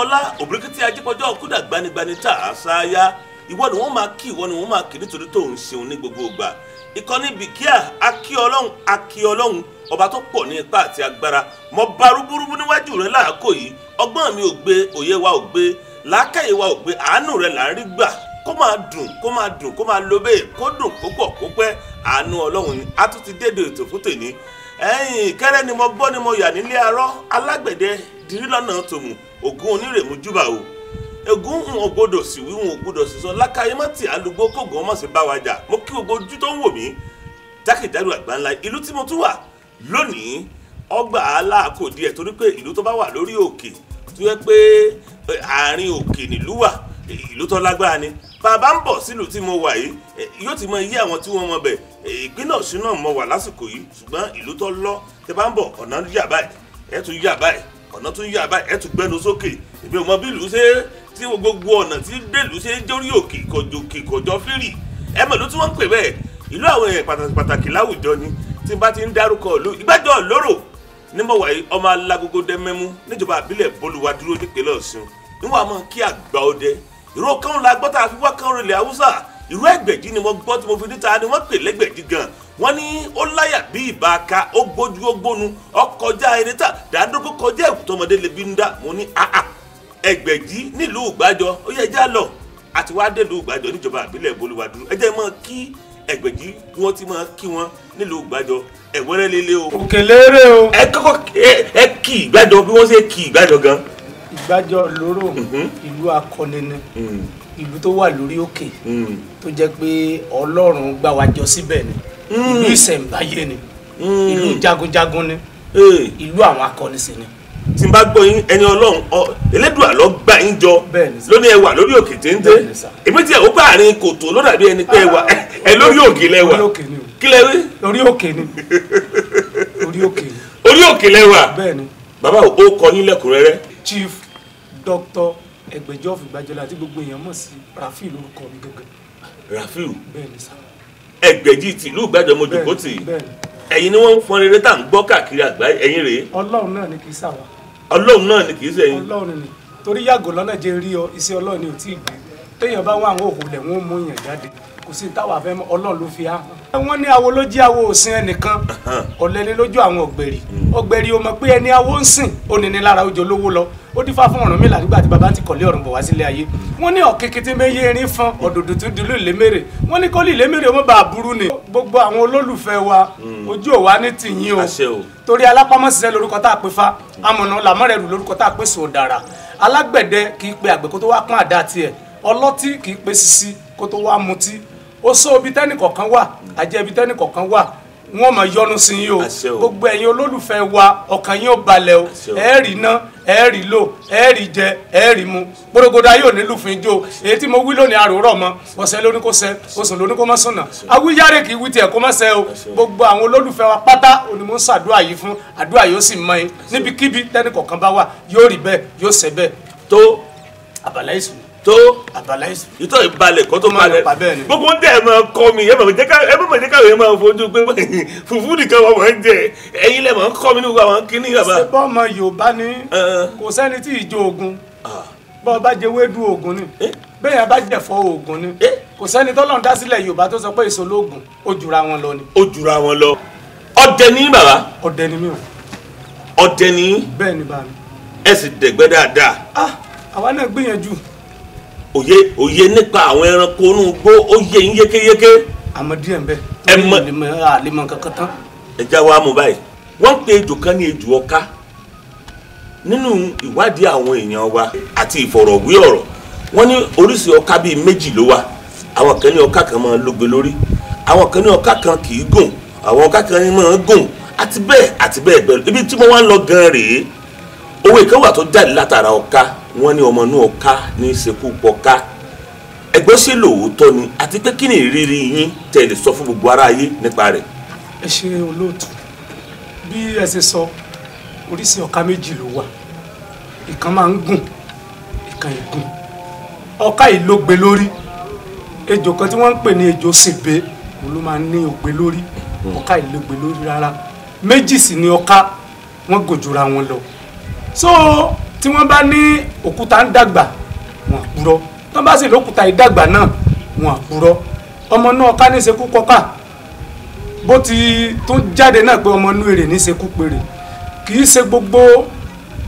Ọlá òbíríkìtì ajípọ̀jọ́ kúdà gbanigbani tá a sáyá. Ìwọ ni wọ́n máa kí, ìwọ ni wọ́n máa kí nítorí tó ń ṣeun ní gbogbo ìgbà. Ìkànnì Bìkíà akí Ọlọ́run, akí Ọlọ́run ọba tó pọ̀ ní ipá àti agbára. Mo bá rúburúbu níwájú rẹ láàkó yìí, ọgbọ́n mi ò gbé, òye wa ò gbé, làákàyè wa ò gbé, àánú rẹ là ń rí gbà. Kó máa dùn, kó máa dùn, kó máa lo bẹ́ẹ̀, kó dùn, kó pọ̀, kó pẹ́, àánú Ọlọ́run ni. A tún ti dédé ètò fún tòní. Ẹ̀yìn kẹ́rẹ́ ni mo gbọ́ ni mo yà nílé arọ́, alágbẹ̀dẹ dirí lọ́nà tòmù, Ògún onírèmú júbà o. Ògún ń ò gbọdọ̀ sí wí, ń ò gbọdọ̀ sí sọ, lákàyè má tì alùgbó kógun ọmọ sí bá wa jà. Mo kí gbogbo ojú tó ń wò mí jákèjádò àgbáńlá. Ìlú tí mo tún wà lónìí ọgbà aláàkó díẹ̀, torí pé ìlú tó bá wà lórí òkè tó yẹ pé àárín òkè nílùú wà, ìlú tó lágbára ni. Bàbá ń bọ̀ sílùú tí mo wà yìí, yóò ti mọ iye àwọn tí wọ́n mọ bẹ̀. Ìpínlẹ̀ Ọ̀ṣun náà mo wà lásìkò yìí, ṣùgbọ́n ìlú tó lọ, tẹ bá ń bọ̀ ọ̀nà yà báyìí, ẹ tún yà báyìí, ọ̀nà tún yà báyìí, ẹ tún gbẹnu sókè. Èmi ò mọ bí ìlú ṣe tí gbogbo ọ̀nà tí dèlú ṣe ń jórí òkè kọjọ òkè kọjọ fírì. Ẹ mọ̀ ló tí wọ́n ń pè bẹ́ẹ̀, ìlú àwọn èèyàn pàtàkì pàtàkì láwùjọ ni. Tí n bá ti ń dárúkọ ìlú Ìgbàjọ Lóró ní mo wà yìí, ọmọ alágogo dẹ́mẹ́mú níjọba àbílẹ̀ Bolúwadúró nípínlẹ̀ Ọ̀ṣun. Níwọ̀n àmọ́ kí àgbà ọdẹ ìró kan la gbọ́ tá a fi wá kan relẹ̀ Haúsá. Ìró Ẹgbẹ̀jì ni mo gbọ́ tí mo fi níta ni wọ́n pè lẹ́gbẹ̀jì gan. Wọ́n ní ó láyà bí ìbáka, ó gbójú ó gbónu, ó kọjá ẹni tà dáńdókó kọjá ẹ̀kú tọmọdé lè bí ń dá. Mo ní àà Ẹgbẹ̀jì nílùú Ìgbàjọ, ó yẹ já lọ. Àti wá délùú Ìgbàjọ níjọba àbílẹ̀ Bolúwadúró. Ẹ jẹ́ mọ́ kí Ẹgbẹ̀jì bí wọ́n ti máa kí wọn nílùú Ìgbàjọ. Ẹ̀wẹ́rẹ́ lélẹ̀ o. Òkèlérè o. Ẹ kọ́kọ́ ẹ kí Ìgbàjọ bí wọ́n ṣe kí Ìgbàjọ gan. Ìgbàjọ Lóró ìlú akọni ni, ìlú tó wà lórí òkè tó jẹ́ pé Ọlọ́run gbà wá jọ síbẹ̀ ni, ìlú ìṣẹ̀ǹbáyé ni, ìlú jagunjagun ni, ìlú àwọn akọni sì ni. Tí n bá gbọ́ yín, ẹni Ọlọ́run Elédùà ló gbà yín jọ lóní ẹ wà lórí òkè téńté. Èmi tí ẹ ó bá àárín kòtò ló dàbí ẹni pé ẹ wà ẹ lórí òkè lẹ wà. Kí lẹ rí? Orí òkè ni. Orí òkè ni. Orí òkè lẹ wà. Bàbá o kọ yín lẹ́kùnrẹ́rẹ́. Chief Dr. Ẹgbẹ̀jì of Ìgbàjọlá àti gbogbo èèyàn mọ̀ sí Rafiu lórúkọ mi gangan. Rafiu. Bẹ́ẹ̀ni sá. Ẹgbẹ̀jì tìlú Ìgbàjọ mo jòkó tì. Ẹ̀yin ni wọ́n ń fọn rere tá à ń gbọ́ káàkiri àgbáyé, ẹ̀yin rèé. Ọlọ́run náà ni kì í ṣàwa. Ọlọ́run náà ni kì í ṣẹ̀yin. Ọlọ́run ni, torí yàgò lọ́nà jẹ́ rí ọ, iṣẹ́ Ọlọ́run ni ò tí ì gbé. Téèyàn bá wá àwọn òkú lẹ̀ wọ́n mú yàn jáde, kò sí táwa fẹ́ mọ́, Ọlọ́run ló fi á hàn. Wọ́n ní awo ló jí awo òsín ẹnìkan, ọ̀lẹ ni lójú àwọn ọ̀gbẹ̀rì. Ọ̀gbẹ̀rì ò mọ̀ pé ẹni awo ń sìn, ó ní ní lára ojú olówó lọ. Ó dífá fún Ọ̀rúnmìlà nígbà tí bàbá ti kọ̀lé ọ̀run bọ̀ wá sílé ayé. Wọ́n ní ọ̀kẹ́kẹ́ méye erin fọn ọ̀dọ̀dọ̀ tó dilú ìlémèrè. Wọ́n ní kólí ìlémèrè ọmọ bá burú ni. Gbogbo àwọn olólùfẹ́ wa ojú ò wá ní tìyín o. Torí alápámọ́síṣẹ́ lórúkọ tá a pè fa, amọ̀nà làmọ́rẹ̀rù lórúkọ tá a pè sòdàrà. Alágbẹ̀dẹ kì í pe àgbẹ̀ kó tó wá pọ́n àdá tiẹ̀. Ọlọ́tí kì í pe sisi kó tó wá mutí. Ó sọ ibi tẹ́nì kọ̀ọ̀kan wà, àjẹ́ ibi tẹ́nì kọ̀ọ̀kan wà, wọ́n máa yọ́nú sí yín o. Gbogbo ẹ̀yin olólùfẹ́ wa, ọkàn yín ó balẹ̀ o. Ẹ rí ná, ẹ rí lò, ẹ rí jẹ, ẹ rí mu. Gbórógbódà yóò nílùú fún ijó. Èyí tí mo wí lónìí àròrọ̀ mọ́, ọ̀sẹ̀ lóní kó sẹ́, oṣù lóní kó má sùnà. Awíyáre kì í wí tiẹ̀ kó má sẹ́ o. Gbogbo àwọn olólùfẹ́ wa pátá òní mo ń ṣàdúrà yìí fún, àdúrà yóò sì mọ́ yín. Níbikíbi tẹ́nì kọ̀ọ̀kan bá wà, yóò rí bẹ́ẹ̀, yóò ṣẹ bẹ́ẹ̀. Tó àbàlá ìsùn tó àbàlá ìsùn ìtọ́ ìbalẹ̀ kọ́ tó balẹ̀ gbogbo ń tẹ̀ ẹ̀ máa kọ́ mi, ẹ máa jẹ́ káwé máa fojú pé fùfú nìkan wọ́n máa ń jẹ, ẹ̀yin lẹ̀ máa ń kọ́ mi ní gbogbo àwọn kíní bàbá. Ṣé bọ́mọ Yorùbá ni kò sẹ́ni tí ìjọ ogun, bọ́ bá jẹ wédú ogun ni, bẹ́ẹ̀ bá jẹ̀fọ́ ogun ni, kò sẹ́ni tọ́lọ́run dá sílẹ̀ Yorùbá tó sọ pé èso lóògùn, ó jura wọn lọ ni. Ó jura wọn lọ. Ọdẹ ni bàbá. Ọdẹ ni mí o. Ọdẹ ni. Bẹ́ẹ̀ ni bàbá mi. Ẹ sì dẹ̀gbẹ́ dáadáa. Àwa náà gbìyànjú. Òye òye nípa àwọn ẹranko inú igbó ó yé yín yékéyéké. Àmọ́ díẹ̀ ń bẹ torí àlè mọ kankan tán. Ẹ já wa mú báyìí. Wọ́n ń pe ejò kan ní ejò ọká. Nínú ìwádìí àwọn èèyàn wa àti ìfọ̀rọ̀wé ọ̀rọ̀, wọ́n ní oríṣi ọká bíi méjì ló wà. Àwọn kan ní ọká kan máa ń lógbe lórí, àwọn kan ní ọká kan kì í gùn, àwọn ọká kan ní máa ń gùn, àti bẹ́ẹ̀ àti bẹ́ẹ̀ bẹ́ẹ̀. Ibi tí mo wá ń lọ gan rèé, òwe kan wà tó jáde látara ọká. Wọ́n ní ọmọ inú ọká ní ṣekú pọká. Ẹgbẹ́ ṣe lóòótọ́ ni, àti pé kí ni ìrírí yín tẹ́ lè sọ fún gbogbo ará ayé nípa rẹ̀? Ẹ ṣe olóòtú, bí ẹ ṣe sọ, oríṣi ọká méjì ló wà. Ìkan máa ń gùn, ìkan ìgùn. Ọká yìí ló gbé lórí. Ejò kan tí wọ́n ń pè ní ejò sèbé, òun ló máa ń ní ògbé lórí. Ọká yìí ló gbé lórí rárá. Méjì sì ni ọká, wọ́n gùn jura wọn lọ. So Tí wọ́n bá ní òkúta ń dàgbà, wọ́n purọ́. Tán bá sì lókúta ìdàgbà náà, wọ́n purọ́. Ọmọ náà ká ní ṣekú kọ́kà, bó ti tún jáde náà pé ọmọ inú èrè ní ṣekú péré. Kì í ṣe gbogbo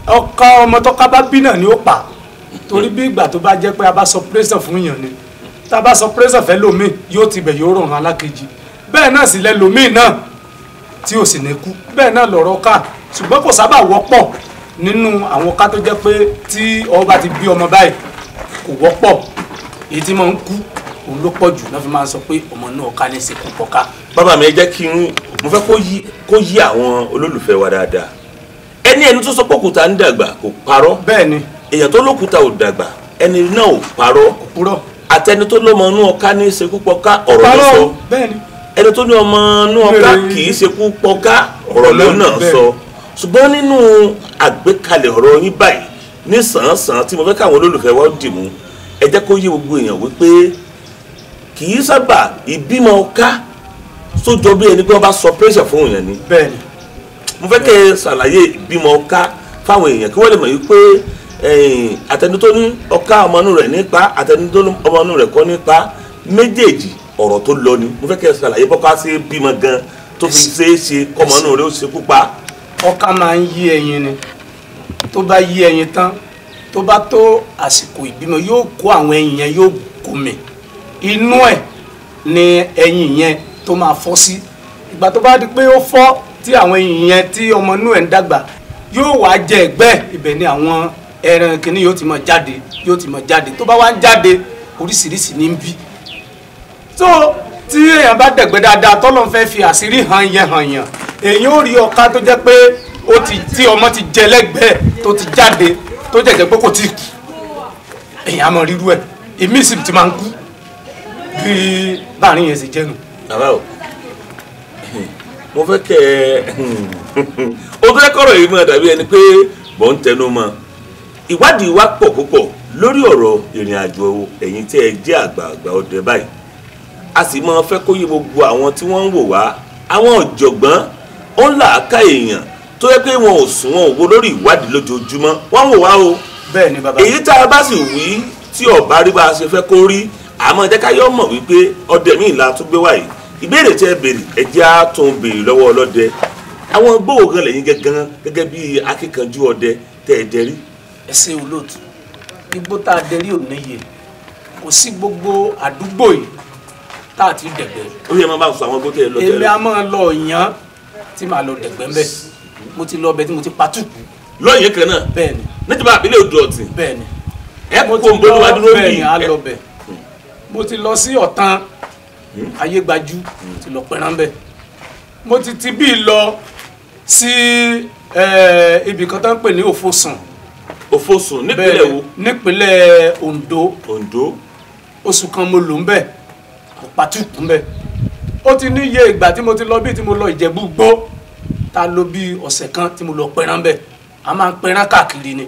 ọkọ ọmọ tọ́ka bá bí náà ni ó pa, torí bí ìgbà tó bá jẹ́ pé a bá sọ pírẹ́sàn fún yàn ni, tá a bá sọ pírẹ́sàn fẹ́ lómi yóò ti bẹ̀ yóò rọrùn alákejì, bẹ́ẹ̀ náà sì lẹ lómi náà tí ò sì ní kú. Bẹ́ẹ̀ náà lọ̀rọ̀ ká, ṣùgbọ́n kò sábà wọ́pọ̀ nínú àwọn ká tó jẹ́ pé tí ọwọ́ bá ti bí ọmọ báyìí kò wọ́pọ̀. Èyí tí máa ń kú òun ló pọ̀ jù náà fi máa ń sọ pé ọmọ náà ká ní ṣekú pọ̀ká. Bàbá mi, ẹ jẹ́ kí n mo fẹ́ kó yí àwọn olólùfẹ́ wa dáadáa. Ẹni tó sọ pé òkúta ń dàgbà kò parọ́. Bẹ́ẹ̀ ni. Èèyàn tó lókúta ò dàgbà, ẹni náà ò parọ́. Kò purọ́. Àtẹni tó lọ́mọ inú ọká ní ṣekú pọ̀ká, ọ̀rọ̀ ló sọ. Bẹ́ẹ̀ ni. Ẹni tó ní ọmọ inú ọká kì í ṣekú pọ̀ká, ọ̀rọ̀ ló náà sọ. Ṣùgbọ́n nínú àgbékalẹ̀ ọ̀rọ̀ yín báyìí ní sàn-án tí mo fẹ́ káwọn olólùfẹ́ wa dì mú, ẹ jẹ́ kó yé gbogbo èèyàn wípé kì í sábà ìbímọ ọká sójọ bí ẹni pé wọ́n bá sọ pressure fún èèyàn ni. Bẹ́ẹ̀ni. Mo fẹ́ kẹ́ ẹ ṣàlàyé ìbímọ ọká fáwọn èèyàn kí wọ́n lè mọ̀ wípé àtẹni tó ní ọká ọmọ inú rẹ̀ nípa, àtẹni tó ní ọmọ inú rẹ̀ kọ́ nípa, méjèèjì ọ̀rọ̀ tó lọ ni. Mo fẹ́ kẹ́ ẹ ṣàlàyé bọ́ká sí bímọ gan tó fi ṣeé ṣe kọ́mọ inú rẹ̀ ó ṣekú pa. Ọká máa ń yí ẹyin ni. Tó bá yí ẹyin tán, tó bá tó àsìkò ìbímọ yóò kó àwọn ẹyin yẹn, yóò kó mì. Inú ẹ̀ ni ẹyin yẹn tó máa fọ́ sí. Ìgbà tó bá di pé ó fọ́ tí àwọn ẹyin yẹn tí ọmọ inú ẹ̀ ń dàgbà, yóò wá jẹ ẹ̀gbẹ́ ibẹ̀ ni àwọn ẹran kìíní yóò ti máa jáde, yóò ti máa jáde. Tó bá wá ń jáde, oríṣiríṣi ní ń bí. Tó tí èèyàn bá dẹ̀gbẹ́ dáadáa, tọ́lọ́run fẹ́ fi àṣírí hàn yẹn hàn yàn, èèyàn ó rí ọká tó jẹ́ pé ó ti tí ọmọ ti jẹ lẹ́gbẹ̀ẹ́ tó ti jáde tó jẹ̀jẹ̀ pé kò tí kú, èèyàn á mọ rírú ẹ̀. Èmi sì ti máa ń kú bí báàrin yẹn ṣe jẹ́nu. Bàbá o, mo fẹ́ kẹ́ ẹ o fẹ́ kọ́rọ̀ yìí mọ̀ dàbí ẹni pé mò ń tẹnu mọ́. Ìwádìí wa pọ̀ púpọ̀ lórí ọ̀rọ̀ ìrìn àjò ẹ̀yin tí ẹ jẹ́ àgbààgbà ọdẹ báyìí. A sì máa fẹ́ kó yé gbogbo àwọn tí wọ́n ń wò wá, àwọn ọ̀jọ̀gbọ́n ó ń làákà èèyàn tó yẹ pé wọn ò sùn wọn ò wo lórí ìwádìí lójoojúmọ́, wọ́n ń wò wá o. Bẹ́ẹ̀ ni bàbá. Èyí tá a bá sì wí tí ọ̀bá rí bá a ṣe fẹ́ kó rí, àmọ́ jẹ́ ká yọ mọ̀ wípé ọdẹ míì la tún gbé wá yìí. Ìbéèrè tí ẹ béèrè, ẹ jẹ́ á tún béèrè lọ́wọ́ ọlọ́dẹ. Àwọn gbòòwò gan lẹ́yìn gangan gẹ́gẹ́ bí akíkanjú ọdẹ tẹ́ ẹ dẹrí. Ẹ ṣe olóòtú, igbó tá a dẹrí ò níye, kò sí gbogbo àdúgbò yìí tá a ti dẹ̀gbẹ́. Ó yẹ máa bá sọ àwọn igbó tẹ́ ẹ lọ tẹ́lẹ̀. Èmi á máa lọ yàn tí màá lọ dẹ̀gbẹ́ ńbẹ̀. Mo ti lọ ọbẹ̀ tí mo ti patúkù. Lọ́yìn kan náà. Bẹ́ẹ̀ni. Níjọba àbílẹ̀ odò ọ̀tìn. Bẹ́ẹ̀ni. Ẹ kó ń bolo wá dúró bí. Bẹ́ẹ̀ni, á lọ bẹ̀. Mo ti lọ sí Ọ̀tàn Ayégbájú, ti lọ pẹran bẹ̀. Mo ti ti bí lọ sí ibì kan tó ń pè ní Òfosùn. Òfosùn nípínlẹ̀ wo? Nípínlẹ̀ Oǹdó. Oǹdó. Oṣù kan mo lò ń bẹ̀, mo patúkù ń bẹ̀. Ó ti ní iye ìgbà tí mo ti lọ bí tí mo lọ Ìjẹ̀bú Igbó, ta ló bí ọ̀sẹ̀ kan tí mo lọ pẹran bẹ̀. A máa ń pẹran káàkiri ni.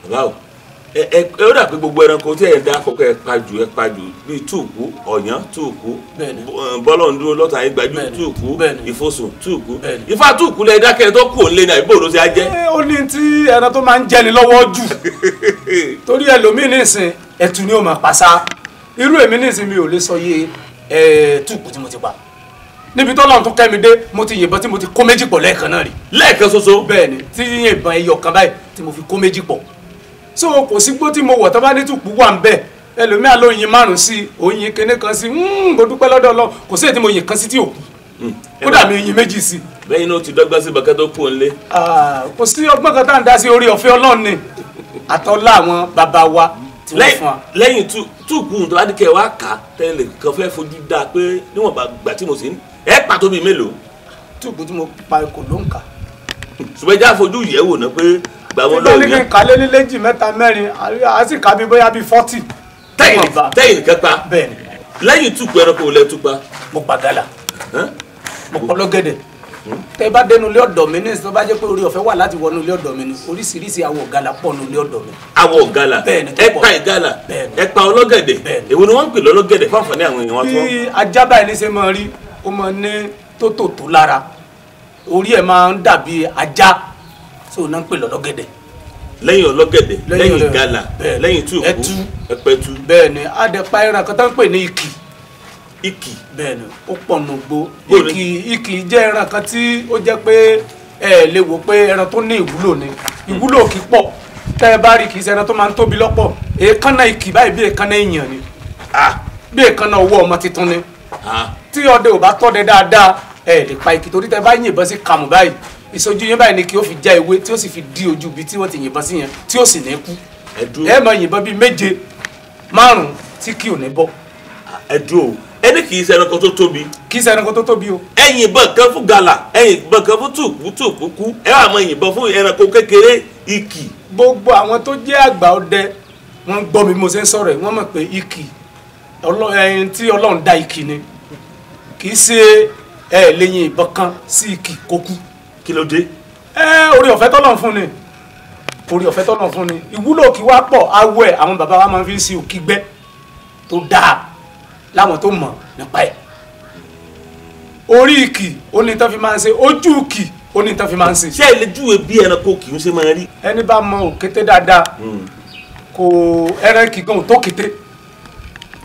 Bàbá o, ẹ ó dà pé gbogbo ẹranko tí ẹ dá kọkọ ẹ pa jù bíi túùkú, ọ̀yán túùkú, bọ́lọ̀ ń dúró lọ́tà ayé gbajú túùkú, ìfosùn túùkú, ifá túùkú lẹ dákẹ́ tó kù òǹlé ní àbí bòrò ṣe á jẹ́. Ó ní tí ẹran tó máa ń jẹni lọ́wọ́ jù, torí ẹlòmíín nísìn ẹ̀tù ni ó máa pàṣà. Irú èmi nísìn mi ò lè sọ iye túùkú tí mo ti pa. Níbi tó lọ́run tó kẹ́mi dé, mo ti yìnbọn tí mo ti kó méjì pọ̀ lẹ́ẹ̀kan náà rí. Lẹ́ẹ̀kan ṣoṣo. Bẹ́ẹ̀ni, tí yìnbọn ẹyọ kan báyìí tí mo fi kó méjì pọ̀. So kò sí gbó tí mo wọ̀ tó bá ní tùkú wà ń bẹ̀, ẹlòmíà ló yin márùn sí, òyin kinní kan sí, mo dúpẹ́ lọ́dọ̀ Ọlọ́run, kò sí èyí tí mo yin kan sí tí ò kú. Kódà mi yin méjì sí. Bẹ́ẹ̀ ni ó ti dọ́gbọ́n sí bàkẹ́ tó kú òǹlé. Kò sí ọgbọ́n kan tá à ń dá sí, orí ọ̀fẹ́ Ọlọ́run ni àtọ́lá àwọn bàbá wa tí wọ́n fún wa. Lẹ́yìn túùkù tó bá ní kẹ́ ẹ wá kà á tẹ́lẹ̀ kan fẹ́ fojú dáa pé níwọ̀n gbà tí mo sì ń ẹ pàtó bíi mélòó. Túùkù tí mo pa kò ló ń kà. Ṣùgbọ́n ẹja fojú yẹ̀ wò ná pé gbà wọ́n lọ́ọ̀ yẹn. Tí kálé ní léjì mẹ́ta mẹ́rin, a sì kà bí bóyá bíi 40. Tẹ́yìn nìkan pa. Bẹ́ẹ̀ni. Lẹ́yìn túùkù ẹranko lẹ tú pa. Mo pa gàlà, mo pa ọlọ́gẹ̀dẹ̀. Tẹ́ bá dénú ilé ọ̀dọ̀ mi ní ìsìn, tó bá jẹ́ pé orí ọ̀fẹ́ wà láti wọnú ilé ọ̀dọ̀ mi ni, oríṣiríṣi àwọ̀ gàlà pọ̀ nú ilé ọ̀dọ̀ mi. Àwọ̀ gàlà, ẹ pa ìgalà, ẹ pa ọlọ́gẹ̀dẹ̀. Èwo ni wọ́n ń pè lọ́lọ́gẹ̀dẹ̀ fún àǹfààní àwọn èèyàn wa tó. Bí ajá báyìí ní ṣe máa rí, ó máa ní tótòtó lára, orí ẹ̀ máa ń dàbí ajá, tí òun náà ń pè lọ́lọ́gẹ̀dẹ̀. Lẹ́yìn ọlọ́gẹ̀dẹ̀, lẹ́yìn ìgalà, lẹ́yìn túùkú, ẹ̀pẹ̀tù. Bẹ́ẹ̀ ni, a dẹ̀ pa ẹran kan tó ń pè ní ìkì. Ìkì. Bẹ́ẹ̀ ni, ó pọ̀ nùgbò. Ìkì jẹ́ ẹran kan tí ó jẹ́ pé ẹ lè wò pé ẹran tó ní ìwúlò ni. Ìwúlò kì í pọ̀. Tẹ́ ẹ bá rí, kì í ṣe ẹran tó máa ń tóbi lọ́pọ̀. Èékánná ìkì báyìí bí èékánná èèyàn ni. Bí èékánná ọwọ́ ọmọ tuntun ni. Tí ọdẹ ò bá tọ́dẹ dáadáa, ẹ lè pa ìkì torí tẹ́ bá yìnbọn sí kàmù báyìí, ìsojú yẹn báyìí ni kí ó fi já ewé tí ó sì fi dí ojú ibi tí wọ́n ti yìnbọn sí yẹn tí ó sì ní kú. Ẹ máa yìnbọn bíi 7, 5 tí kì ò ní bọ́. Ẹ dúró, ẹni kì í ṣe ẹranko tó tóbi. Kì í ṣe ẹranko tó tóbi o. Ẹ yìnbọn kan fún gàlà, ẹ yìnbọn kan fún tùkú kú, ẹ wà máa yìnbọn fún ẹranko kékeré ìkì. Gbogbo àwọn tó jẹ́ àgbà ọdẹ wọ́n gbọ́ mi mo ṣe ń sọ̀rọ̀ yìí, wọ́n mọ̀ pé ìkì ẹni tí Ọlọ́run dá ìkì ni. Kì í ṣe ẹ lè yin ìbọn kan sí ìkì kó kú. Kí ló dé? Ẹ orí ọ̀fẹ́ tọ́lọ́run fún ni. Orí ọ̀fẹ́ tọ́lọ́run fún ni. Ìwúlò kí wá pọ̀, awọ ẹ̀ àwọn bàbá wa máa fi ń ṣe òkígbẹ́ tó dáa láwọn tó mọ̀ nípa ẹ̀. Orí ìkì ó ní tán fi máa ń ṣe, ojú ìkì ó ní tán fi máa ń ṣe. Ṣé ẹ lè júwe bí ẹranko kì í ṣe máa rí? Ẹni bá mọ òkété dáadáa, kò ẹran kì gan tó kété.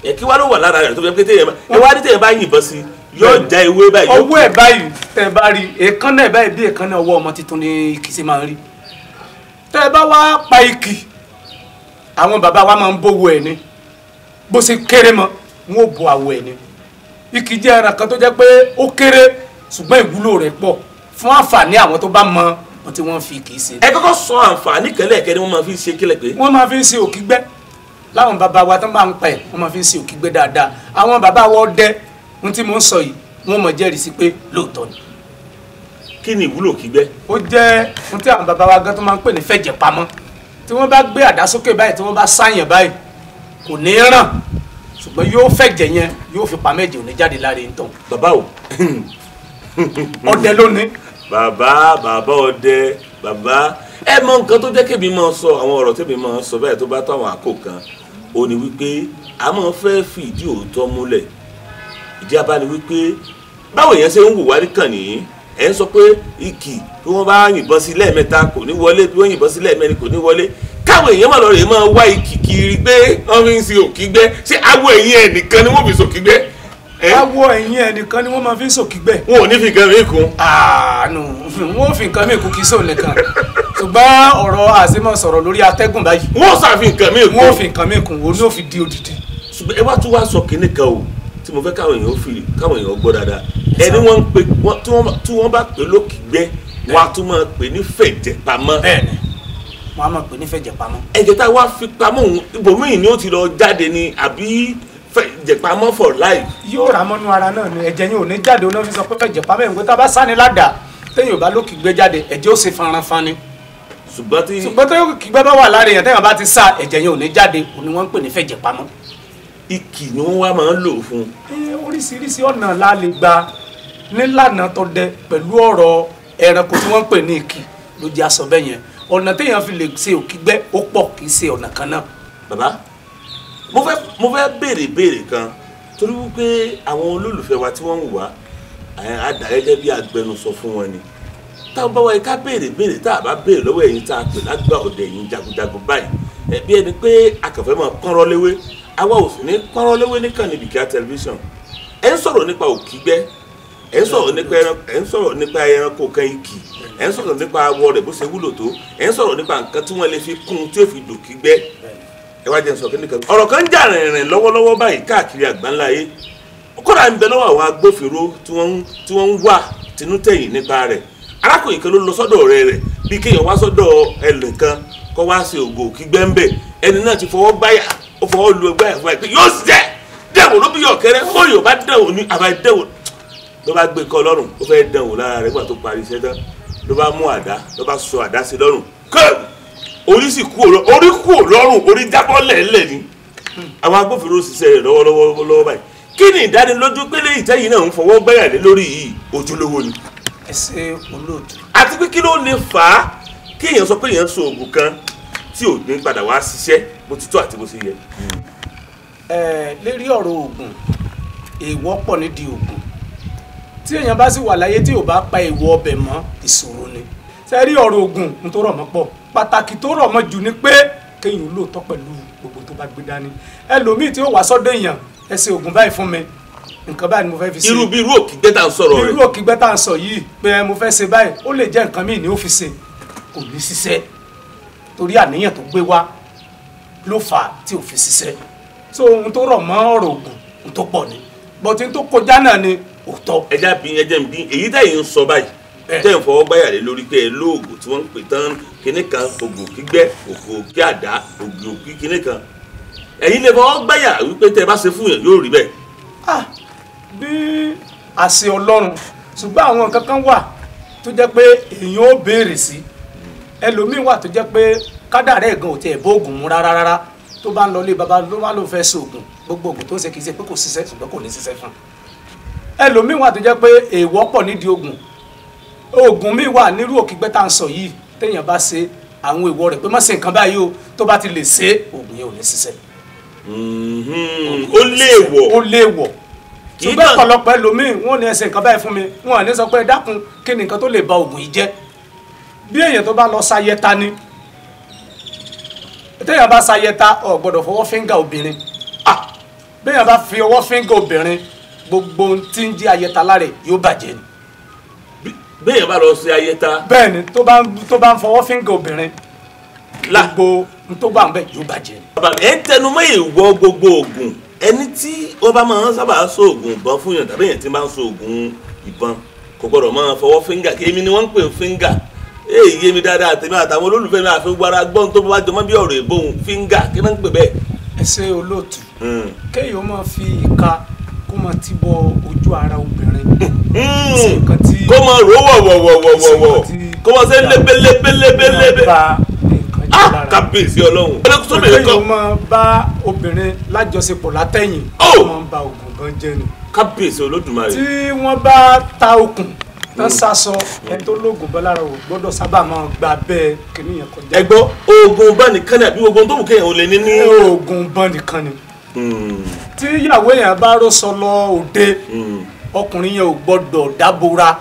Ẹ kí wá ló wà lára rẹ̀ tó fi pété yẹn ẹ wá ní tẹ̀yẹ̀ bá yìnbọn sí yóò já ewé báyìí. Ọwọ́ ẹ̀ báyìí tẹ́ bá rí èékánná ẹ̀ báyìí bí èékánná ọwọ́ ọmọ tuntun ni ìkì ṣe máa ń rí. Tẹ́ bá wá pa ìkì, àwọn bàbá wa máa ń bówó ẹ̀ ni. Bó ṣe kéré mọ́, wọn ò bo àwọ̀ ẹ̀ ni. Ìkì jẹ́ ẹran kan tó jẹ́ pé ó kéré ṣùgbọ́n ìwúlò rẹ̀ pọ̀ fún àǹfààní àwọn tó bá mọ ohun tí wọ́n fi ìkì ṣe. Ẹ kọ́kọ́ sọ àǹfààní kẹlẹ́ẹ̀kẹ́ ni wọ́n máa fi ṣe kílẹ̀ pé. Wọ́n máa fi ṣe òkígbẹ́. Láwọn bàbá wa tó bá ń pa ẹ̀, wọ́n máa fi ṣe òkígbẹ́ dáadáa. Àwọn bàbá wa ọdẹ, ohun tí mò ń sọ yìí, wọ́n mọ̀ jẹ́rìí sí pé lóòótọ́ ni. Kí ni ìwúlò òkígbẹ́? Ó jẹ́ ohun tí àwọn bàbá wa gan tó máa ń pè ní fẹ̀jẹ̀ pamọ́. Tí wọ́n bá gbé àdá sókè báyìí, tí wọ́n bá sáyàn báyìí, kò ní ràn, ṣùgbọ́n yóò fẹ̀jẹ̀ yẹn, yóò fi pamọ́, ẹ̀jẹ̀ ò ní jáde lára ẹni tán. Bàbá o. Ọdẹ ló ní. Bàbá ọdẹ, bàbá ẹ mọ nǹkan tó jẹ́ kémi máa sọ àwọn ọ̀rọ̀ tẹ́mi máa sọ báyìí tó bá tó àwọn àkókò kan, ó ní wípé a máa fẹ́ fi ìdí òótọ́ múlẹ̀. Ìdí abá ni wípé báwo èèyàn ṣe ń wò wá níkàn nìyí, ẹ̀ ń sọ pé ìkì bí wọ́n bá yìnbọn sí lẹ́ẹ̀mẹ́ta kò ní wọlé, bí wọ́n yìnbọn sí lẹ́ẹ̀mẹ́rin kò ní wọlé. Káwọn èèyàn máa lọ rè máa wá ìkì kiri gbé wọ́n fi ń ṣe òkígbẹ́. Ṣé awọ ẹ̀yìn ẹ̀ nìkan ni wọ́n fi ṣòkígbẹ́? Awọ ẹ̀yìn ẹ̀ nìkan ni wọ́n máa fi ń ṣòkígbẹ́. Wọn ò ní fi nǹkan mí kún. Àánú wọn ò fi nǹkan mí kún kí sóun nìkan. Ṣùgbọ́n ọ̀rọ̀ àṣemọ̀ sọ̀rọ̀ lórí atẹ́gùn báyìí. Wọ́n ṣàfi nǹkan mí kún. Wọ́n ò fi nǹkan mí kún, òun ló fi di odidi. Ṣùgbọ́n ẹ wá tún wá sọ kinní kan o tí mo fẹ́ káwọn èèyàn fi káwọn èèyàn gbọ́ dáadáa. Ẹni wọ́n ń pe tí wọ́n bá pè lókìgbẹ́, wọ́n á tún máa pè ní fẹ̀jẹ̀ pamọ́. Bẹ́ẹ̀ni, wọ́n á máa pè ní fẹ̀jẹ̀ pamọ́. Ẹ̀jẹ̀ tá a wá fi pamọ́ òun ibòmíì ni ó ti lọ jáde ni àbí fẹ̀jẹ̀ pamọ́ for life. Yóò rà mọ́nú ara náà ni, ẹ̀jẹ̀ yẹn ò ní jáde, ó náà fi sọ pé fẹ̀jẹ̀ pamọ́ ẹ̀ ń pé tá a bá sáni ládàá téèyàn bá lókìgbẹ́ jáde, ẹ̀jẹ̀ ó ṣe faranfani. Ṣùgbọ́n tó kígbẹ́ bá wà lára èèyàn téèyàn bá ti sá, ẹ̀jẹ̀ yẹn ò ní jáde, òun ni wọ́n ń pè ní fẹ̀jẹ̀ pamọ́. Ìkì ni wọ́n wá máa ń lò fún. Oríṣiríṣi ọ̀nà la lè gba nílànà tó dẹ pẹ̀lú ọ̀rọ̀ ẹranko tí wọ́n ń pè ní ìkì ló jẹ́ aṣọ bẹ́ẹ̀ yẹn. Ọ̀nà téèyàn fi lè ṣe òkígbẹ́ ó pọ̀, kì í ṣe ọ̀nà kan náà. Bàbá, mo fẹ́ béèrè béèrè kan torí wípé àwọn olólùfẹ́ wa tí wọ́n ń wá á dà gẹ́gẹ́ bí agbẹnusọ fún wọn ni. Táwọn bá wáyé ká béèrè béèrè tá a bá béèrè lọ́wọ́ ẹ̀yin tá a pè lágbà ọ̀dẹ̀ ẹ̀yin jagunjagun báyìí, bí ẹni pé akànfẹ́ máa kọ́nrọ́ léwé, àwa ò sì ní kọ́nrọ́ léwé nìkan ní Bìkíà tẹlifíṣàn. Ẹ ń sọ̀rọ̀ nípa òkígbẹ́, ẹ ń sọ̀rọ̀ nípa ẹranko kan ìkì, ẹ ń sọ̀rọ̀ nípa awọ rẹ̀ bó ṣe wúlò tó, ẹ ń sọ̀rọ̀ nípa nǹkan tí wọ́n lè fi kún tí ó fi dòkígbẹ́. Ẹ wá jẹ́ n sọ kí nìkan. Ọ̀rọ̀ kan ń jà rìnrìn lọ́wọ́lọ́wọ́ báyìí káàkiri àgbáńlá ayé, kódà ń bẹ lọ́wọ́ àwọn agbófinró tí wọ́n ń wà tinútẹ̀yìn nípa rẹ̀. Arákùnrin kan ló lọ sọ́dọ̀ ọ̀rẹ́ rẹ̀ bí kéèyàn wá sọ́dọ̀ ẹnìkan kó wá ṣe ògò òkígbẹ́ ń bẹ̀. Ẹni náà ti fọwọ́ gbáyà, ó fọwọ́ lu ẹgbẹ́ ẹ̀ fún ẹ pé yóò ṣiṣẹ́ dẹ̀wò ló bí ọ̀kẹ́rẹ́, ó yóò bá dẹ̀wò ní àbá dẹ̀wò ló bá gbé kọ́ lọ́rùn, ó fẹ́ dẹ̀wò lára rẹ̀ nígbà tó parí iṣẹ́ tán, ló bá mú àdá, ló bá sọ àdá sí lọ́rùn, kẹ́ẹ̀ orí sì kú orí kú lọ́rùn, orí jábọ́ lẹ̀ẹ́lẹ̀ ni. Àwọn agbófinró ṣiṣẹ́ rẹ̀ lọ́wọ́lọ́wọ́ lọ́wọ́ báyìí. Kí ni ìdánilójú pé lẹ́yìn tẹ́yìn náà ń fọwọ́ gbáyà lé lórí yìí ojúlówó ni? Ẹ ṣe olóòtú. Àti pé kí ló lè fà á kí èèyàn sọ pé èèyàn so oògùn kan tí ò ní padà wá ṣiṣẹ́ bó ti tó àti bó ṣe yẹ? Ẹ lérí ọ̀rọ̀ oògùn, èèwọ̀ pọ̀ nídìí oògùn. Tí èèyàn bá sì wà láyé tí ò bá pa èèwọ̀ ọbẹ̀ mọ́, ìṣòro ni. Ṣe rí ọ̀rọ̀ oògùn n tó rọ̀ mọ́ pọ̀, pàtàkì tó rọ̀ mọ́ jù ni pé kéèyàn lóòótọ́ pẹ̀lú gbogbo tó bá gbé dání. Ẹlòmíì tí ó wà sọ́dọ̀ èèyàn, ẹ ṣe oògùn báyìí fún mi, nǹkan báyìí ni mo fẹ́ fi ṣe. Irú bí irú òkìgbẹ́ tá à ń sọ̀rọ̀ rẹ̀. Irú òkìgbẹ́ tá à ń sọ yìí pé mo fẹ́ ṣe báyìí, ó lè jẹ́ nǹkan míì ní ó fi ṣe, kò ní ṣiṣẹ́ torí àníyàn tó gbé wá ló fà á tí ò fi ṣiṣẹ́. So ohun tó rọ̀ mọ́ ọ̀rọ̀ oògùn ohun tó pọ̀ ni, bọ́tí tó kọjá náà ni òótọ́. Ẹja bí ẹjẹ ń bí èyí tẹ̀yìn ń sọ báyìí, tẹ̀ ń fọwọ́ gbáyà lé lórí pé ẹ lóògùn tí wọ́n ń pè tán kinní kan, ògùn kígbẹ́, ògùn kí àdá, ògùn kí kinní kan, ẹ̀yin lè fọwọ́ gbáyà wípé tẹ́ ẹ bá ṣe fún yàn yóò rí bẹ́ẹ̀. Ah, bí àṣẹ Ọlọ́run, ṣùgbọ́n àwọn nǹkan kan wà tó jẹ́ pé èèyàn ó béèrè sí. Ẹlòmíín wà tó jẹ́ pé kádàrá ẹ̀ gan ò tiẹ̀ bóògùn mu rárá rárá, tó bá ń lọ ilé baba ló wá ló fẹ́ ṣoògùn, gbogbo ògùn tó ń ṣe kì í ṣe pé kò ṣiṣẹ́, ṣùgbọ́n kò ní ṣiṣẹ́ fún un. Ẹlòmíín wà tó jẹ́ pé èèwọ̀ pọ̀ nídìí ògùn. Ògùn míì wà nírú òkìgbẹ́ tá à ń sọ yìí, téèyàn bá ṣe àwọn èèwọ̀ rẹ̀ pé má ṣe nǹkan báyìí o, tó bá ti lè ṣe ògùn yẹn ò ní ṣiṣẹ́. Ó léèwọ̀. Ó léèwọ̀. Ṣùgbọ́n ọ̀pọ̀lọpọ̀ ẹlòmíín wọ́n ní ẹ ṣe nǹkan báyìí fún mi, wọ́n à ní sọ pé ẹ dákun kí ni nǹkan tó lè ba ògùn yìí jẹ́. Bí èèyàn tó bá lọ ṣayẹta ni, téèyàn bá ṣayẹta ò gbọ́dọ̀ fọwọ́ fíńgà obìnrin. Béèyàn bá fi ọwọ́ fíńgà obìnrin, gbogbo ohun tí ń jẹ́ ayẹta lára yóò bàjẹ́ ni. Béèyàn bá lọ ṣe ayẹta. Bẹ́ẹ̀ ni, tó bá ń fọwọ́ fíńgà obìnrin, gbogbo ohun tó bá ń bẹ̀ yóò bàjẹ́ ni. Bàbá mi, ẹ ń tẹnu mọ́ èèwọ̀ gbogbo ògùn. Ẹni tí wọ́n bá máa ń sábà sọ ògùn ìbọn fún yàn tàbí èèyàn tí máa ń sọ ògùn ìbọn kò gbọ́dọ̀ máa fọwọ́ fíńgà. Kí èmi ni wọ́n ń pè fíńgà, èyí yé mi dáadáa, tèmi àtàwọn olólùfẹ́ mi àfi gbára gbọ́n tó bá jọmọ́ bí ọ̀rọ̀ ìbòhùn fíńgà, kí náà ń pè bẹ́ẹ̀. Ẹ ṣe olóòtú, kéèyàn máa fi ìka kó máa ti bọ ojú ara obìnrin, kó máa rò wọ̀wọ̀wọ̀wọ̀wọ̀, kó máa ṣe lébélébélébélébé, kábíyèsí Ọlọ́run. Kéèyàn máa bá obìnrin lájọṣepọ̀ látẹ̀yìn, ó máa ń ba ògùn gan jẹ́ ni. Kábíyèsí Olódùmarè. Tí wọ́n bá ta okùn tán sásọ, ẹni tó lóògùn bọ́ lára ò gbọ́dọ̀ sábà máa gba bẹ́ẹ̀ kìnìún yẹn kọjá. Ẹ gbọ́, oògùn bá nìkan ni àbí oògùn tó wù kéèyàn ò lè ní ní. Oògùn bá nìkan ni. Tí ìyàwó èèyàn bá rọ́ṣọ lọ òde, ọkùnrin yẹn ò gbọ́dọ̀ dábora.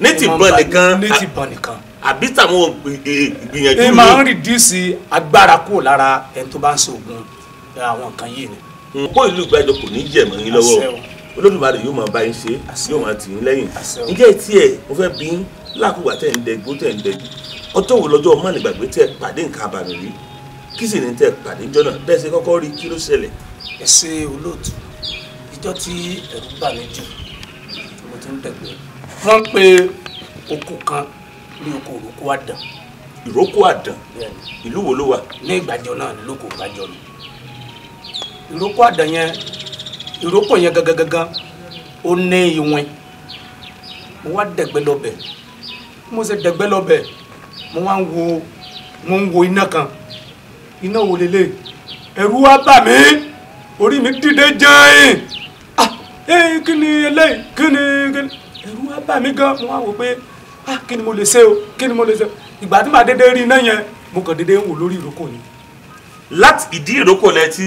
Ní ti bọ́n nìkan. Ní ti bọ́n nìkan. Àbí tàwọn ìgbìyànjú. Ẹ máa ń rìdíùsì agbára kúrò lára ẹni tó bá ń ṣoògùn àwọn nǹkan yìí ni. Kó ìlú Ìgbàjọ kò ní jẹ̀mọ́ yín lọ́wọ́, Olódùmarè yóò máa bá yín ṣe, yóò máa tì yín lẹ́yìn. Ǹjẹ́ tí ẹ mo fẹ́ bí yín lákòókò tẹ̀ ń dẹgbó tẹ̀ ń dẹgbó, ọjọ́ wo lọ́jọ́ má ní gbàgbé tẹ̀ pàdé nǹkan àbàmì rí, kí sì ní tẹ̀ pàdé jọ́nà bẹ́ẹ̀ ṣe kọ́kọ́ rí, kí ló ṣẹlẹ̀? Ẹ ṣe olóòtú, ìjọ tí ẹ̀rù bà mí jù mo ti ń dẹ̀gbẹ́, wọ́n ń pe oko kan ní oko Ìrókò Àdàn. Ìrókò Àdàn, ìlú wo ló wà? Ní Ìgbàjọ náà ní lóko Ìgbàjọ ni Ìrókò Àdàn yẹn. Ìrókò yẹn gangan gangan ó ní ìwọ̀n. Mo wá dẹ̀gbẹ́ lọ́bẹ̀, mo ṣe dẹ̀gbẹ́ lọ́bẹ̀, mo wá ń wo, mo ń wo iná kan, iná wo lélẹ̀, ẹ̀rù wá bà mí, orí mi dìde jẹ́yìn. Ah, ee kí ni eléyìí, kí ni kí ni, ẹ̀rù wá bà mí gan. Mo wá wò pé ah, kí ni mo lè ṣe o, kí ni mo lè ṣe. Ìgbà tí màá dédé rí iná yẹn, mo kàn dédé ń wò lórí ìrókò ni. Láti ìdí ìrókò lẹ ti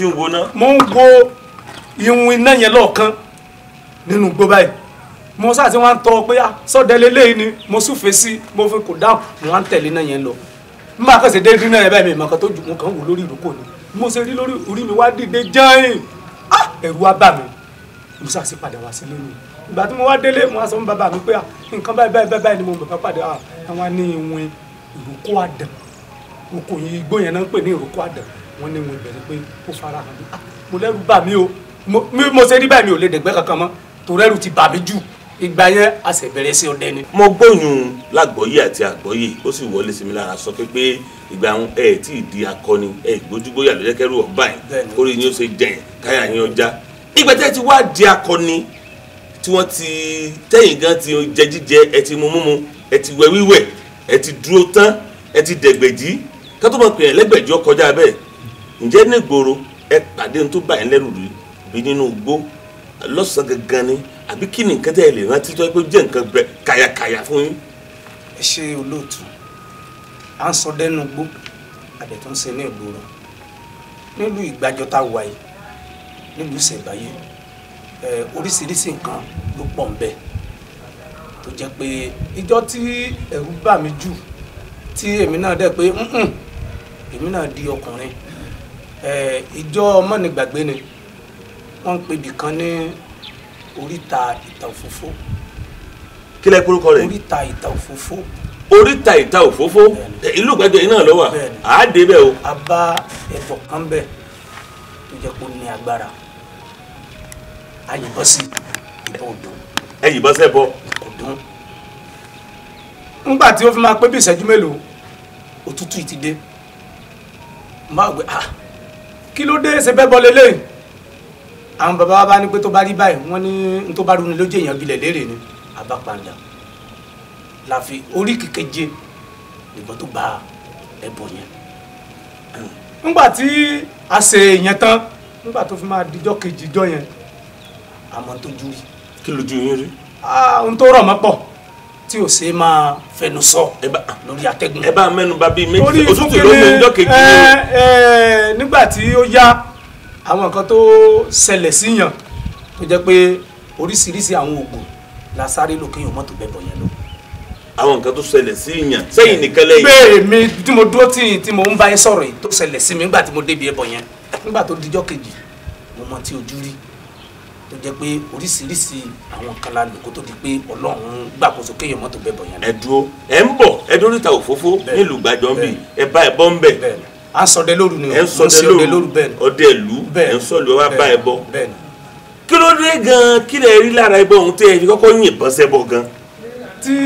ń wo náà. Mo ń wo ìhun iná yẹn lọ́ọ̀kan nínú igbó báyìí. Mo sáà tí wọ́n ń tọ́ pé sọ́dẹ lélẹ́yìí ni, mo súfèé sí, mo fi kò dáhùn, mo wá ń tẹ̀lé iná yẹn lọ. N bá kẹsẹ̀ dé rí iná yẹn báyìí, mi ìmọ̀ kan tó jù, mo kàn ń wò lórí ìrókò ni. Mo ṣe rí lórí orí mi wá dìde jẹ́yìn, ẹ̀rù wá bà mí. Mo sáà sì padà wá sílé mi. Ìgbà tí mo wá délé, mo wá sọ fún bàbá mi pé nǹkan báyìí báyìí báyìí ni mo bàbá pàdé. Àwọn ní ìwọ̀n Ìrókò Àdàn, oko yìí igbó yẹn náà ń pè ní Ìrókò Àdàn. Wọ́n ní ìwọ̀n ìbẹ̀rẹ̀ pé ó fara hàn mí. Mo lẹ́rù bà mí o, mo ṣe rí báyìí mi ò lè dẹ̀gbẹ́ kankan mọ́, torí ẹ̀rù ti bà mí jù. Ìgbà yẹn a sì bẹ̀rẹ̀ sí ọdẹ ni. Mo gbóyún lágbọ́yé àti àgbọ́yé, ó sì wọlé sí mi lára sọ pé ìgbà ẹ tí ì di akọni, ẹ gbójúgbóyà ló jẹ́ kẹ́rù ọ̀bá yẹn, kórè yín ó ṣe jẹ̀yìn káyà yín ọjà. Ìgbà tẹ́ ti wá di akọni tí wọ́n ti tẹ́yìn gan ti jẹ jíjẹ, ẹ ti mu múmu, ẹ ti wẹ wíwẹ̀, ẹ ti dúró tán, ẹ ti dẹ̀gbẹ̀jí, ká tó mọ̀ pé ẹlẹ́gbẹ̀jì ó kọjá bẹ́ẹ̀. Ǹjẹ́ nígboro ẹ pàdé ohun tó bá yín lẹ́rù rí bí nínú igbó lọ́sàn-án gangan ni, àbí kí ni nǹkan tẹ́ ẹ lè rántí tó yẹ pé jẹ́ nǹkan bẹ kàyàkàyà fún yín? Ẹ ṣe olóòtú, à ń sọ dẹ́nu igbó, àdẹ̀ tó ń ṣe ní ìgboro nílùú Ìgbàjọ tá a wà yìí, nílùú Ìṣẹ̀báyé, oríṣiríṣi nǹkan ló pọ̀ ń bẹ. Tó jẹ́ pé ìjọ́ tí ẹ̀rù bà mí jù tí èmi náà dẹ̀ pé èmi náà di ọkùnrin, ìjọ mọ́nìgbàgbé ni wọ́n ń pè ibì kan ní oríta ìta òfófó. Kí lẹ kúrúkọ rẹ̀? Oríta ìta òfófó. Oríta ìta òfófó, ìlú Ìgbàjọ yìí náà ló wà. Àá dé bẹ́ẹ̀ o. A bá ẹbọ kan bẹ̀ tó jẹ́ kó ní agbára, a yìnbọn sí ìbọn òdùn. Ẹ yìnbọn sẹ́bọ? Òdùn. Nígbà tí ó fi máa pé bí ìṣẹ́jú mélòó, òtútù ti dé. Mo bá gbé, ah, kí ló dé ṣe bẹ́ẹ̀ bọ́ lélẹ́yìn? Àwọn bàbá wa bá ní pé tó bá rí báyìí, wọ́n ní n tó bá rú ni lójú èèyàn gbilẹ̀ léèrè ni. Àbápadà la fi orí kíkeje nìbọn tó bá ẹbọ yẹn. Nígbà tí a ṣe yẹn tán, nígbà tó fi máa dijọ́ kejì jọ yẹn, àmọ́ tó jú rí. Kí lójú yín rí? Ohun tó rọ̀ mọ́ pọ̀ tí ò ṣe máa fẹnu sọ lórí atẹ́gùn. Ẹ bá mẹ́nu bà bíi méjì, òtútù ló mú ọjọ́ kejì ni. Nígbà tí ó yá, àwọn nǹkan tó ṣẹlẹ̀ síyàn tó jẹ́ pé oríṣiríṣi àwọn oògùn la sáré lò kéèyàn mọ́tò bẹ́ẹ̀ bọ̀ yẹn lọ. Àwọn nǹkan tó ṣẹlẹ̀ síyàn sẹ́yìn nìkan lẹ́yìn. Bẹ́ẹ̀ mi tí mo dúró tí mo ń bá yín sọ̀rọ̀ yìí tó ṣẹlẹ̀ sí mi nígbà tí mo débi ẹbọ yẹn. Nígbà tó dijọ́ kejì, mo mọ tí ojú rí tó jẹ́ pé oríṣiríṣi àwọn kan la lò kó tó di pé Ọlọ́run gbàkóso kéèyàn mọ́tò bẹ́ẹ̀ bọ̀ yẹn lọ. Ẹ dúró, ẹ ń bọ̀, ẹ dúró níta òfófó nílùú Ìgbàjọ ń bì, ẹ bá ẹbọ ń bẹ̀. À ń ṣọdẹ lóru ni o. Ẹ ń ṣọdẹ lóru, ọdẹ ìlú, ẹ ń sọlù, ẹ wá bá ẹbọ. Kí ló dé gan-an, kí lẹ rí lára ẹbọ ohun tẹ ẹ fi kọ́kọ́ yìnbọn sẹ́bọ gan?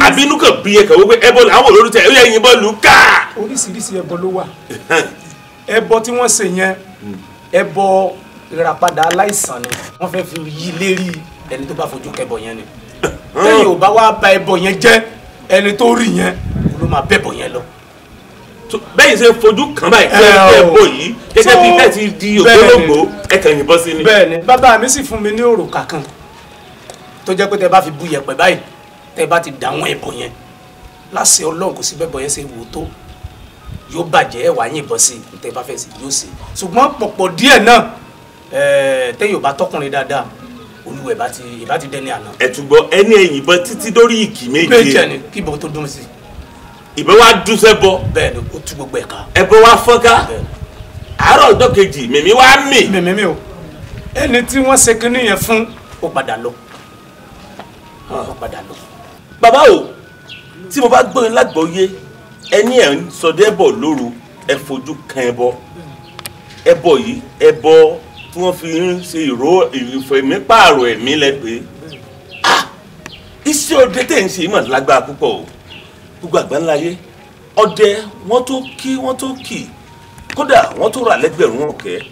Àbínú kan bí ẹ kàn wípé ẹbọ làwọn olórí tẹ ẹ yẹ yìnbọn lù ká. Oríṣiríṣi ẹbọ ló wà. Ẹbọ tí wọ́n ṣe yẹn, ẹbọ ìràpadà aláìsàn ni wọ́n fẹ́ fi yí lérí ẹni tó bá fojú kẹbọ yẹn ni. Tẹ́yìn ò bá wá ba ẹbọ yẹn jẹ́, ẹni tó rí yẹn ló máa bẹ́bọ yẹn lọ. Bẹ́ẹ̀ ṣe fojú kàn báyìí pé ẹbọ yìí gẹ́gẹ́ bí bẹ́ẹ̀ ti di ògbólógbòó ẹ kàn yìnbọn sí ni. Bẹ́ẹ̀ni, bàbá mi sì fún mi ní òrùka kan tó jẹ́ pé tẹ bá fi bu yẹ̀pẹ̀ báyìí, tẹ bá ti dà wọ́n ẹbọ yẹn láṣẹ Ọlọ́run, kò sí bẹ́bọ yẹn ṣe wò tó yóò bàjẹ́, ẹ wá yìnbọn sí i, tẹ bá fẹ́ sí yóò ṣe. Ṣùgbọ́n pọ̀pọ̀ díẹ̀ náà, tẹ́yìn ò bá tọkùnrin dáadáa, olúwẹ̀ ìbá ti dẹni àná. Ẹ tún gbọ́, ẹni ẹ yìnbọn títí dórí ìkì méje. Méje ni kí ìbọn tó dún sí. Ìbọn wá dún sẹ́bọ. Bẹ́ẹ̀ ni, ó tú gbogbo ẹ̀ka. Ẹbọ wá fọ́nká. Àárọ̀ ọjọ́ kejì mèmí wá mì. Mèmí mi o, ẹni tí wọ́n ṣe kinní yẹn fún ó padà lọ. Ó padà lọ. Bàbá o, tí mo bá gbọ́ yín lágbọ́yé, ẹni ẹ̀ ń sọdẹ́ bọ̀ lóru, ẹ fojú kan ẹbọ. Ẹbọ yìí, ẹbọ tí wọ́n fi ń ṣe ìró ìfẹ̀mípààrọ̀ ẹ̀mí lẹ́pẹ́. Iṣẹ́ ọdẹ tẹ̀ ń ṣe ìmọ̀ lágbára púpọ̀ o. Gbogbo àgbáńláyé ọdẹ wọ́n tó kí, wọ́n tó kì, kódà wọ́n tó rà lẹ́gbẹ̀rún ọ̀kẹ́.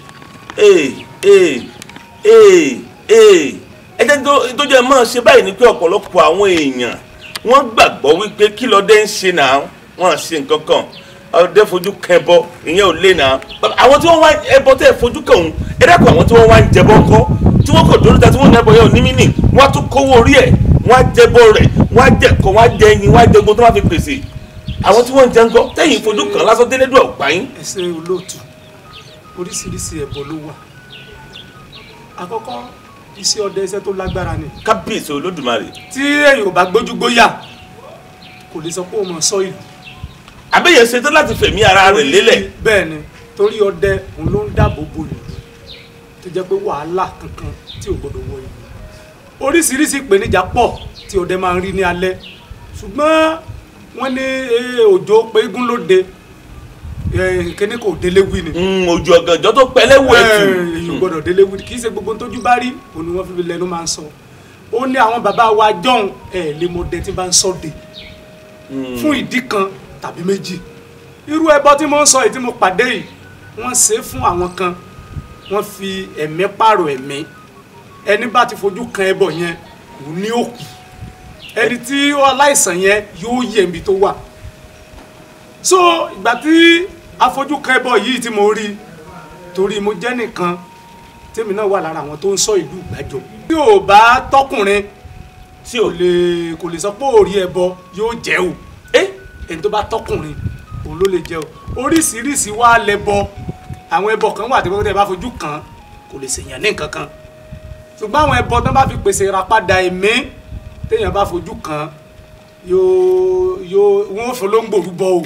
Ẹ jẹ́ tó jẹ́ máa ṣe báyìí ni pé ọ̀pọ̀lọpọ̀ àwọn èèyàn wọ́n gbàgbọ́ wípé kí lọ́dẹ ń ṣe náà, wọ́n ṣe nǹkan kan, ọdẹ fojú kan ẹbọ, ìyẹn ò lé náà. Àwọn tí wọ́n wá ẹbọ tẹ́ fojú kan òun, ẹ dákun, àwọn tí wọ́n wá ń jẹbọ ńkọ́, tí wọ́n kò dóríta tí wọ́n ní ẹbọ yẹn ò ní mí nì, wọ́n á tún kówó orí ẹ̀, wọ́n á jẹbọ rẹ̀, wọ́n á jẹ̀kọ, wọ́n á jẹ ẹyin, wọ́n á jẹ gbogbo tó bá fi pèsè. Àwọn tí wọ́n ń jẹ ńkọ́, tẹ́yìn fojú kan lásán délédùn ọ̀pá yín. Ẹ ṣe olóòtú, oríṣiríṣi ẹbọ ló wà. Àkọ́kọ́, iṣẹ́ ọdẹ iṣẹ́ tó lágbára ni. Kábíyèsí Olódùmarè. Tí èèyàn ò bá gbójúgbóyà, kò lè sọ pé ó mọ̀ sọ ìlú. Àbẹ́yẹ ṣetán láti fẹ̀mí ara rẹ̀ lélẹ̀. Bẹ́ẹ̀ ni, torí ọdẹ òun ló ń dáàbò bo ìlú tó jẹ́ pé wàhálà kankan tí ò gbọdọ̀ wọ ìlú. Oríṣiríṣi ìpèníjà pọ̀ tí ọdẹ máa ń rí ní alẹ́, ṣùgbọ́n wọ́n ní òjò pé eégún lóde, kíní kò délé wí ni. Òjò ọ̀gànjọ́ tó pẹ́lẹ́ wò ẹ̀tù. Èyí gbọ́dọ̀ délé wí, kì í ṣe gbogbo tójú bá rí òun ni wọ́n fi lẹ́nu máa ń sọ. Ó ní àwọn bàbá wa jọ̀hún ẹ̀ lè mọ ọdẹ tí bá ń sọdẹ fún ìdí kan tàbí méjì. Irú ẹbọ tí mo ń sọ yìí tí mo pàdé yìí, wọ́n ṣe é fún àwọn kan, wọ́n fi ẹ̀mí pààrọ̀ ẹ̀mí. Ẹni bá ti fojú kan ẹbọ yẹn, òun ní òkú. Ẹni tí ó aláìsàn yẹn yóò yẹ ibi tó wà. So ìgbà tí afojú kan ẹbọ yìí tí mo rí, torí mo jẹ́ nìkan tèmi náà wà lára àwọn tó ń sọ ìlú Ìgbàjọ. Tí ò bá tọkùnrin tí ò lè kò lè sọ pé òrí ẹbọ yóò jẹ́ o. Ẹni tó bá tọkùnrin òun ló lè jẹ́ o. Oríṣiríṣi wá lẹbọ. Àwọn ẹbọ kan wà tí wọ́n bá fojú kan kò lè ṣèyàn ní nǹkan kan. Ṣùgbọ́n àwọn ẹbọ tán bá fi pèsè ìràpadà ẹ̀mí, téèyàn bá fojú kan Yóò wọ́n fọlọ́ngbò rúbọ o.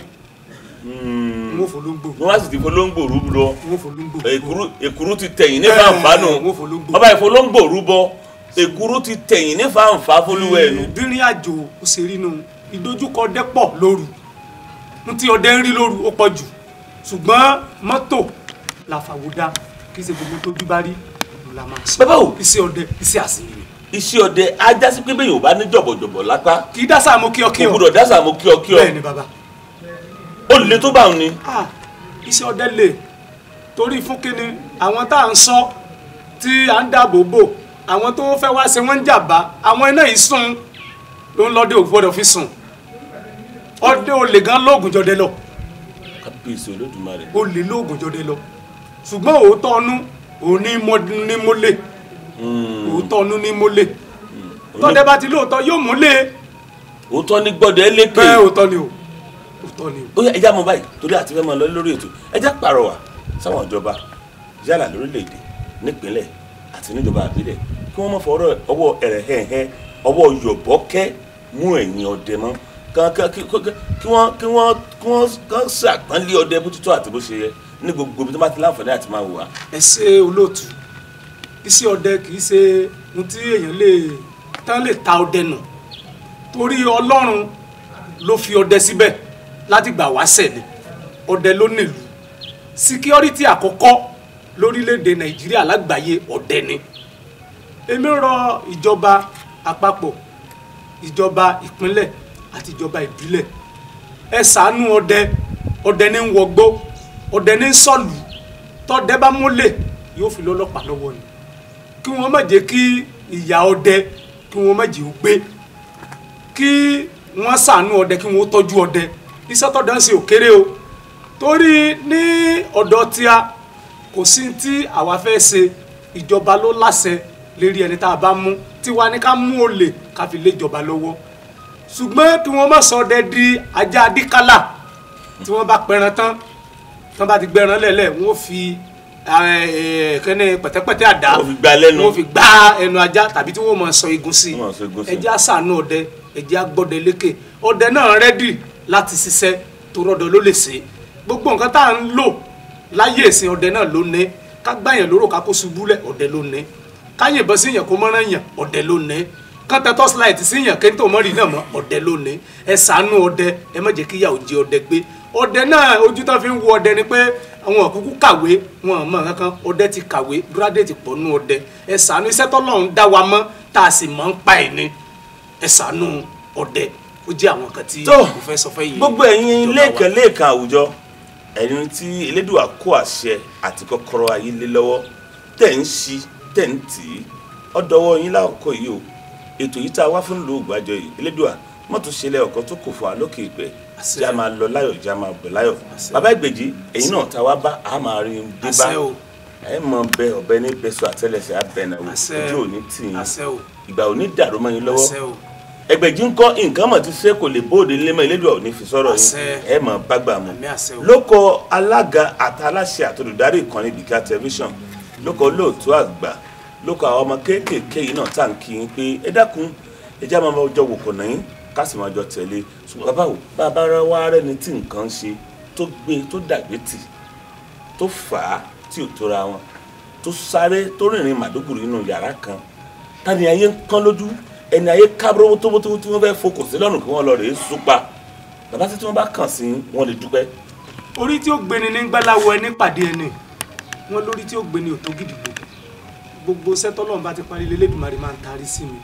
Wọ́n fọlọ́ngbò. Wọ́n wá sì ti fọlọ́ngbò rúbọ. Èkúrú ti tẹ̀yìn ní fàǹfà nù. Ọba ìfọlọ́ngbò rúbọ, èkúrú ti tẹ̀yìn ní fàǹfà fọlúwẹ̀ nù. Bírin àjò ó ṣe rí nu, ìdojúkọ ọdẹ pọ̀ lóru, n tí ọdẹ ń rí lóru ó pọ̀ jù, ṣùgbọ́n mọ́tò làfàwọ́dá, kì í ṣe gbogbo tójú bá rí ló la máa sọ. Bàbá o, iṣẹ́ ọdẹ iṣẹ́ àṣírí ni. Iṣẹ́ ọdẹ á já sí pé bẹ́ẹ̀ yóò bá ní jọ̀bọ̀jọ̀bọ̀ lápá. Kì í dásà mo kí ọ kí ọ. Kò gbọdọ̀ dásà mo kí ọ kí ọ. Bẹ́ẹ̀ ni bàbá. Ó le tó bá òun ni. Iṣẹ́ ọdẹ le torí fún kíni àwọn tá à ń sọ tí à ń dáàbò bò, àwọn tó fẹ́ wá ṣe wọ́n ń jàmbá, àwọn iná yìí sùn ló ń lọ́dẹ ò gbọ́dọ̀ fi sùn. Ọdẹ olè gan lóògùn jọdẹ lọ. Kábíyèsí Olódùmarè. Olè lóògùn jọdẹ lọ, ṣùgbọ́n òótọ́ ọnú òní ní mólè. Òótọ́ ọnú ní mólè. Tọ́dẹ bá ti lóòótọ́ yóò múlé. Òótọ́ ní gbọ́dọ̀ ẹ lékè. Bẹ́ẹ̀ òótọ́ ni o, òótọ́ ni o. Ó yá, ẹja mọ báyìí torí àti fẹ́ máa lọ lórí ètò. Ẹja pàrọwà sáwọn ìjọba yálà lórílẹ̀‐èdè, nípínlẹ̀ àti níjọba àbílẹ̀, kí wọ́n má fọwọ́ ọwọ́ ẹ̀rẹ̀ hẹ́hẹ́ ọwọ́ yọ̀bọ́kẹ́ mú ẹ̀yìn ọdẹ mọ́, kí wọ́n ṣàpọ́nlé ọdẹ bó ti tọ́ àti bó ṣe yẹ ní gbogbo ibi tó bá ti láǹfààní àti máa wò wá. Ẹ ṣe olóòtú, iṣẹ́ ọdẹ kì í ṣe ohun tí èèyàn lè tán lè ta ọdẹ nù, torí Ọlọ́run ló fi ọdẹ síbẹ̀ láti gbà wá sẹ̀ ni. Ọdẹ ló nílùú. Síkírọ́rìtì àkọ́kọ́ lórílẹ̀‐èdè Nàìjíríà lágbàáyé ọdẹ ni. Èmi rọ ìjọba àpapọ̀, ìjọba ìpínlẹ̀ àti ìjọba ìbílẹ̀, ẹ ṣàánú ọdẹ. Ọdẹ ní ń wọgbó, ọdẹ ní ń sọ̀lù, tọ́dẹ bá múlẹ̀ yóò fi lọ́lọ́pàá lọ́wọ́ ni. Kí wọ́n má jẹ́ kí ìyà ọdẹ, kí wọ́n má jẹ́ ó gbé, kí wọ́n ṣàánú ọdẹ, kí wọ́n tọ́jú ọdẹ. Iṣẹ́ tọ́dẹ ń ṣe ò kéré o, torí ní ọ̀dọ̀ tíá kò sí tí àwa fẹ́ ṣe, ìjọba ló láṣẹ lérí ẹni tá a bá mú, tiwa ní ká mú olè ká fi lé ìjọba lọ́wọ́. Ṣùgbọ́n kí wọ́n má sọ ọdẹ di ajá adíkálà, tí wọ́n bá pẹran tán, tán bá ti gbẹran lẹ́lẹ̀, wọ́n fi kẹ́ni pẹ̀tẹ́pẹ̀tẹ́ àdá wọ́n fi gbá ẹnu ajá, tàbí tí wọ́n máa sọ igun sí. Ẹjẹ́ àṣàánú ọdẹ, ẹjẹ́ àgbọ̀dẹ lékè. Ọdẹ náà rẹ́dì láti ṣiṣẹ́, tó rọ́dọ̀ ló lè ṣe. Gbogbo nǹkan tá à ń lò láyé ìsìn ọdẹ náà ló ní. Ká gbàyàn lóró ká kó ṣubú lẹ̀, ọdẹ ló ní. Ká yìnbọn síyàn kó mọ́rán yàn, ọdẹ ló ní. Kán tẹ tọ́síláìtì síyàn kí n tó mọ́rì náà mọ́, ọdẹ ló ní. Ẹ ṣàánú ọdẹ, ẹ má jẹ́ kíyà ó jẹ ọdẹ gbé. Ọdẹ náà ojú tán fi ń wo ọdẹ ni pé àwọn òkúkú kàwé, wọn ò mọ nǹkan kan. Ọdẹ ti kàwé, gírádẹ́ẹ̀tì pọ̀ nú ọdẹ. Ẹ ṣàánú iṣẹ́ tọ́lọ́run dá wa mọ́, tá a sì mọ̀ ń pa ẹ̀ ni. Ẹ ṣàánú ọdẹ. Ó jẹ́ àwọn nǹkan tí mo fẹ́ sọ fẹ́ yìí. Gbogbo ẹ̀yin lẹ́ẹ̀kan lẹ́ẹ̀kan àwùjọ, ẹ̀yin tí Elédùà kó àṣẹ àti kọ́kọ́rọ́ ayé lé lọ́wọ́, tẹ̀ ń ṣí tẹ̀ ń tì í, ọ̀dọ́wọ́ yín lákòókò yìí o. Ètò yìí tá a wá fún ìlú Ògbájọ yìí, Elédùà mọ́tò ṣe lẹ́ ọ̀kan tó kò fún wa lókè ìpẹ́, já máa lọ láyọ̀, já máa bọ̀ láyọ̀. Bàbá Ìgbèjì, ẹ̀yin náà tá a wá bá a máa rí dé bá ẹ mọ bẹ ọbẹ ní bẹsọ àtẹ́lẹsẹ̀ abẹnàwó, ojú òní tì yín, ìgbà òní dàrú mọ́ yín lọ́wọ́. Ẹgbẹ̀jì ńkọ́ nǹkan mọ̀ ti ṣe kò lè bóde nílé Elédùà ò ní fi sọ̀rọ̀ yín, ẹ mọ̀ bágbà mu. Lóko alága àtàláṣẹ àtolùdarí ìkànnì Bìkíà tẹlifíṣàn, lóko olóòtú àgbà, lóko àwọn ọmọ kéékèèké yìí náà tá à ń kí yín pé ẹ dákun, ẹ já máa jọ wòkọ̀ náà yín ká sì máa jọ tẹ̀lé. Ṣùgbọ́n bàbá o, bàbá wa rẹ́ni tí nǹkan ṣe tó gbé tó dàgbé tì tó fà á tí ò tóra wọn, tó sáré tó rìnrìn màdúgùrì nínú yàrá kan, tani ayé ń kán lójú, ẹni ayé kábúrò tóbótóbó tí wọ́n fẹ́ fokùn sí lọ́rùn kí wọ́n lọ rèé súpa. Bàbá tí wọ́n bá kàn sí wọn lè dúpẹ́. Orí tí ó gbéni ní gbáláwo ẹni pàdé ẹni, wọn lórí tí ó gbéni ò tó gidigbo. Gbogbo sẹ́tọ́lọ́run bá ti parí l'Elédùmarè máa ń tarí sí mi.